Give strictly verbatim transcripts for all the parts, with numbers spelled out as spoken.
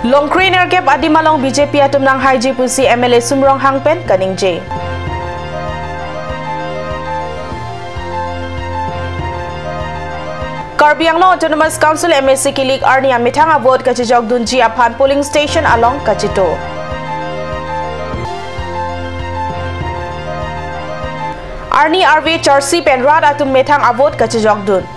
Longkre nerkep adim along B J P atum nanghaiji pusi M L A Sum Ronghang pen kaningje. Karbi Anglong Autonomous Council M A C kilik arni amethang avote kachejokdunji aphan polling station along kachito. Arni arve charsi pen rat atum methang avote kachejokdun.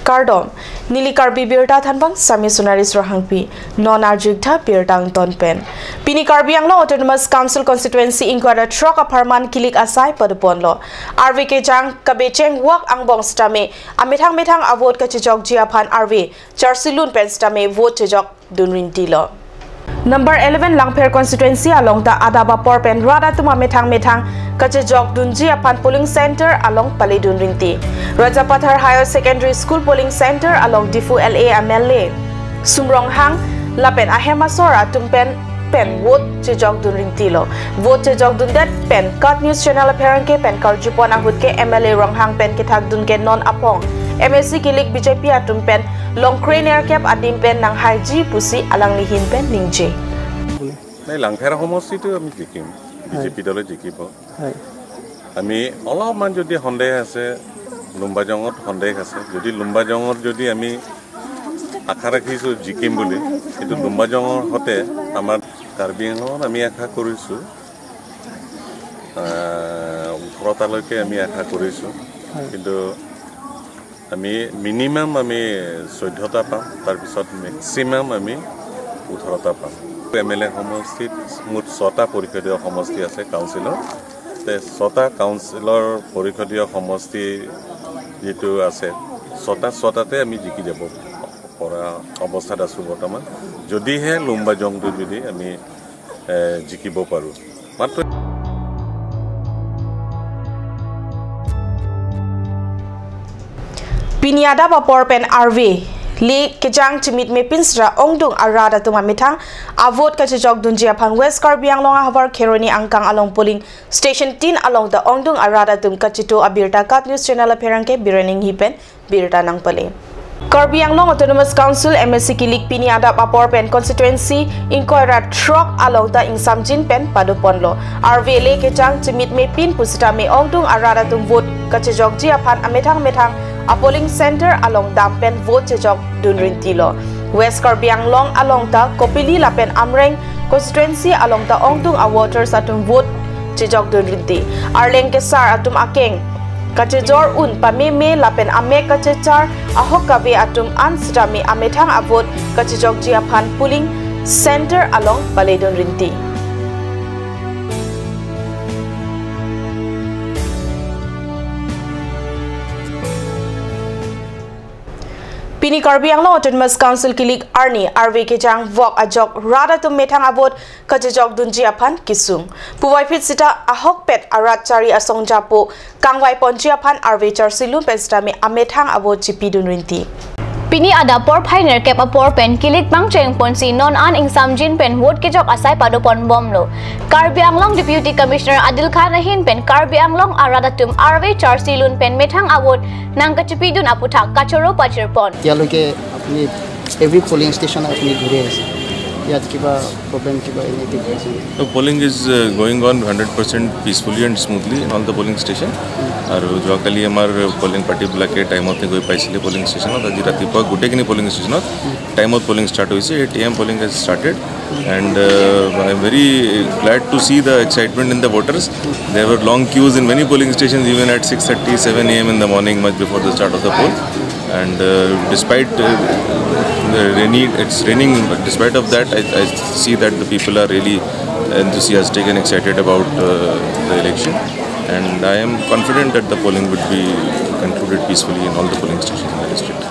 Kardom, neli Karbi Birta thanbang Sami Sunaris Rohangpi, non arjutha birta angton pen. Pini Karbi Anglong Autonomous Council Constituency ingkoi ra throk apharman kilik asai padoponlo. Arve kejang kabecheng wak angbong sitame amethang methang avote kachejokji aphan arve charsi lun pen sitame vote chejok dunrintilo. Number eleven Langpher constituency along ta adap apor pen rat atum amethang methang kachejokdunji aphan polling center along paledunrinti. Rajapathar Higher Secondary School polling center along Diphu L A M L A Sum Ronghang lapen ahem asor atum pen pen vote chejokdunrintilo. Vote chejokdundet pen KAT News Channel apherangke pen karjupon ahut ke M L A Ronghang pen kethakdun ke non aphong M A C kilik B J P atum pen Longkre nerkep adim pen nanghaiji pusi alangli ahin pen ningje. নাই, লাংফেৰ সমষ্টিটো আমি জিকিম, হয়। B J P দলে জিকিব। হয়। আমি অলপমান যদি সন্দেহ আছে, লুম্বাজঙত সন্দেহ আছে, যদি লুম্বাজঙত যদি আমি আশা ৰাখিছোঁ জিকিম বুলি, কিন্তু লুম্বাজঙৰ সৈতে আমাৰ কাৰ্বি আংলঙত আমি আশা কৰিছোঁ, আহ, ওঠৰটালৈকে আমি আশা কৰিছোঁ। হয়। কিন্তু আমি মিনিমাম আমি চৈধ্যটা পাম, তাৰপিছত মেক্সিমাম আমি ওঠৰটা পাম। এম এল এ সমষ্টিত মুঠ ছটা পৰিষদীয় সমষ্টি আছে কাউন্সিলৰ। তে ছটা কাউন্সিলৰ পৰিষদীয় সমষ্টি যিটো আছে, ছটা ছটাতে আমি জিকি যাব পৰা অৱস্থাত আছোঁ বৰ্তমান। যদিহে লুম্বাজংটো যদি আমি, এ, জিকিব পাৰোঁ, মাত্ৰ Pini adap apor pen arve le kejang chimit mepin sra ongdung arat atum amethang avote kachejokdunji aphan West Karbi Anglong ahavar Kheroni angkang along polling station tin along ta ongdung arat atum kachito abirta KAT News Channel apherangke Biren Enghi pen birta nangpale. Karbi Anglong Autonomous Council M A C kilik pini adap apor pen constituency ingkoi ra throk along ta ingsamjin pen padoponlo. Arve le kejang chimit mepin pusitame ongdung arat atum vote kachejokji aphan amethang methang a polling center along dam pen vote chejokdunrintilo. West Karbi Anglong along ta Kopili lapen Amreng constituency along ta ongdung a voters atum vote chejokdunrinti. Arleng kesar atum akeng kachejor un pameme lapen amek kachechar ahok kave atum an sitame amethang avote kachejokji aphan polling center along paledunrinti. Pini Karbi Anglong Autonomous Council kilik arni arve kejang vok ajok rat atum methang avote kachejokdunji aphan kesung. Puvoiphit sita ahokpet arat chari asong japo kangvaiponji aphan arve charsi lun pen sitame amethang avote chipidunrinti. Pini adap porphai nerkep apor pen kilik pangchengponsi non an ingsamjin pen vote kejok asai padoponbomlo. Karbi Anglong Deputy Commissioner Adil Khan ahin pen Karbi Anglong arat atum arve charsi lun pen methang avote nangkachipidun aputhak kachoro pachirpon. এতিয়ালৈকে আপুনি every polling station আপুনি ঘূৰি আহিছে, ইয়াত কিবা প্ৰব্লেম, কিবা এনেকৈ পাইছে নেকি? The polling is, uh, going on hundred percent peacefully and smoothly in all the polling station. আৰু যোৱাকালি আমাৰ পলিং পাৰ্টিবিলাকে টাইমতে গৈ পাইছিলে পলিং ষ্টেচনত। আজি ৰাতিপুৱা গোটেইখিনি পলিং ষ্টেচনত টাইমত পলিং ষ্টাৰ্ট হৈছে। Eight A M polling has started and, uh, I am very glad to see the excitement in the voters. There were long queues in many polling stations even at six thirty, seven A M in the morning, much before the start of the poll. And, uh, despite, uh, the rainy, it's raining, but despite of that, I, I see that the people are really enthusiastic and excited about, uh, the election. And I am confident that the polling would be concluded peacefully in all the polling stations in the district.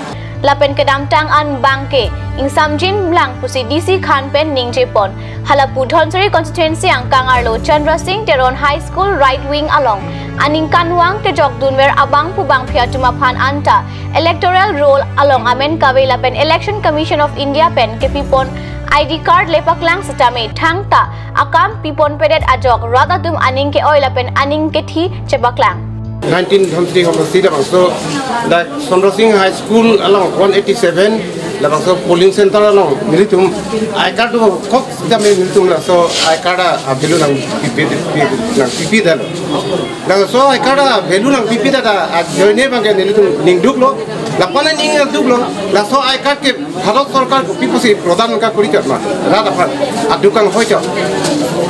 Lapen kedamtang an bangke ingsamjin lang pusi D C Khan pen ningjepon. Halapu Dhansiri constituency angkang arlo Chandra Singh Teron High School right wing along aningkanvang kejokdunver abangphu bangphi atum aphan anta electoral roll along amen kave lapen Election Commission of India pen kepipon I D card le paklang sitame thangta akam piponpedet ajok rat atum aning ke-oi lapen aning kethi chepaklang. Nineteen Dhansiri Hall si labangso dak Chandra Singh High School along one eighty seven labangso polling center along nelitum I card dokok sitame nelitum laso I card a-value nangpipe, nangpipe detlo. Laso I card a-value nangpipe det ajoine abangke nelitum ningduklo. Lapen ningduklo. Laso I card ke Bharat Sorkar kopi pusi prodan ka kori chot ma. Rat aphan aduk kanghoi chot.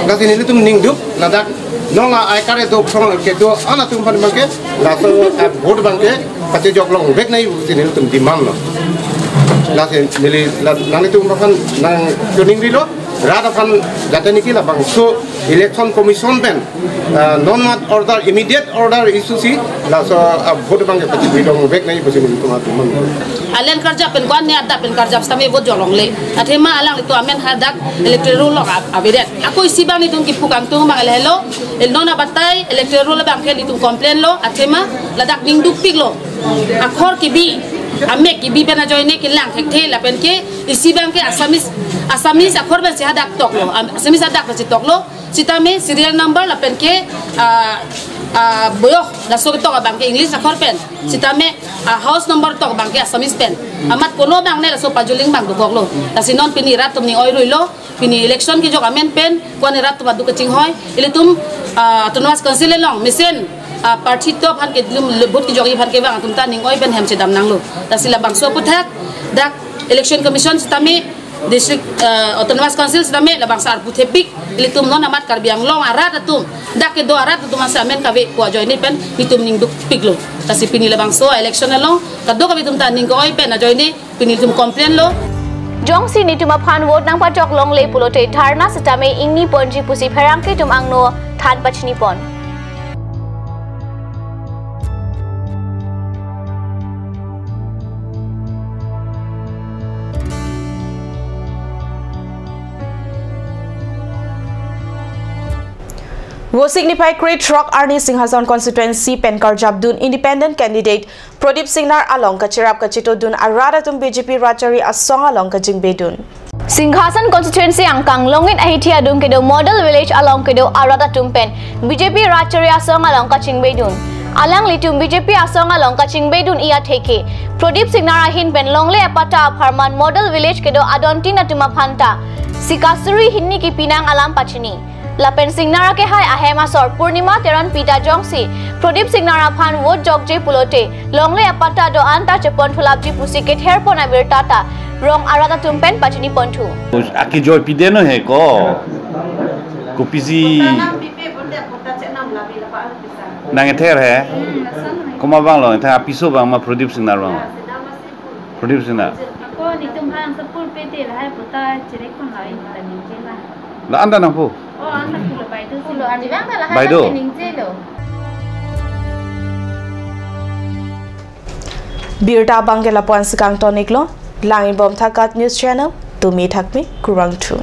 Lasi nelitum ningduk ladak non la I card kedo aphrang kedo an atum aphan abangke laso, eh, vote abangke pachejok longvek nangji pusi nelitum demand lo. Lasi neli la, nanglitum aphan nangchoningrilo, rat aphan jate niki labangso Election Commission pen, ah, non mat order, immediate order issue si laso, ah, vote abangke pachejok longvek nangji pusi nelitum aphan demand lo. Alen karjap pen ko-an ne adap pen karjap sitame vote jok longle. Athema alanglitum amen hadak electoral roll along ap-, avedet. Ako isi abang nelitum kipu kangtung abang lahelo. El non abatai electoral roll abangke nelitum complain lo. Athema ladak ningdukpiklo. Akhor kebi, amek kebi pen ajoine kelang thekthe lapen ke isi abangke Assamese, Assamese akhor pensi hadak toklo. Am-, Assamese hadak pensi toklo. Sitame serial number lapen ke, ah, ah, boyos laso ketok abangke English akhor pen. Sitame, ah, house number tok abangke Assamese pen. Amat kono abang ne laso pajuling abang dokoklo. Lasi non pini rat atum ning-oiruilo, pini election kejok amen pen, ko-an ne rat atum aduk kachinghoi, ilitum, ah, Autonomous Council along mesen, ah, party atum aphan ke lum le-, vote kejokji aphan kevang atum ta ning-oi pen hem chedam nanglo. Lasi labangso aphuthak, dak Election Commission sitame District, eh, Autonomous Council sitame labangso arpu thepik, ilitum non amat Karbi Anglong arat atum, dak kedo arat atum asa amen kave pu ajoine pen nelitum ningdukpiklo. Lasi pini labangso election along kadokave atum ta ning ke-oi pen ajoine pini nelitum complain lo. Jongsi nelitum aphan vote nangpachok longle pulote dharna sitame ingni ponji pusi pherangke atum angno than pachinipon. Vosik niphai krethrok arni Singhason constituency pen karjapdun independent candidate Prodip Singnar along kacherap kachetodun arat atum B J P Ratchari Asong along kachingbedun. Singhason constituency angkang Longit ahithi adung kedo model village along kedo arat atum pen B J P Ratchari Asong along kachingbedun. Alanglitum B J P Asong along kachingbedun-i atheke Prodip Singnar ahin pen longle apatta apharman model village kedo adontin atum aphanta sikasuri hini kipinang alam pachini. Lapen Singnar akehai ahem asor Purnima Teronpi ta jongsi Prodip Singnar aphan vote jokje pulote longle apatta do-an ta cheponthulapji pusi ketherpon abirta ta rong arat atum pen pachiniponthu. Akejoi pidetnon he ko. Kopisi. Nang ether he. Komat abang lo, ether apiso abang ma Prodip Singnar abang. Prodip Singnar. Ako nelitum aphan sapur pete lahai puta cherekpon lahai puta ningje la. La anta nangpu. Oh, anta pulo baido si. Pulo ani abang ta lahai Baido. Abang ke ningjelo. Birta abangke lapu-an si kangtoniklo, langibom tha KAT News Channel, tumi thakmi kurvangthu.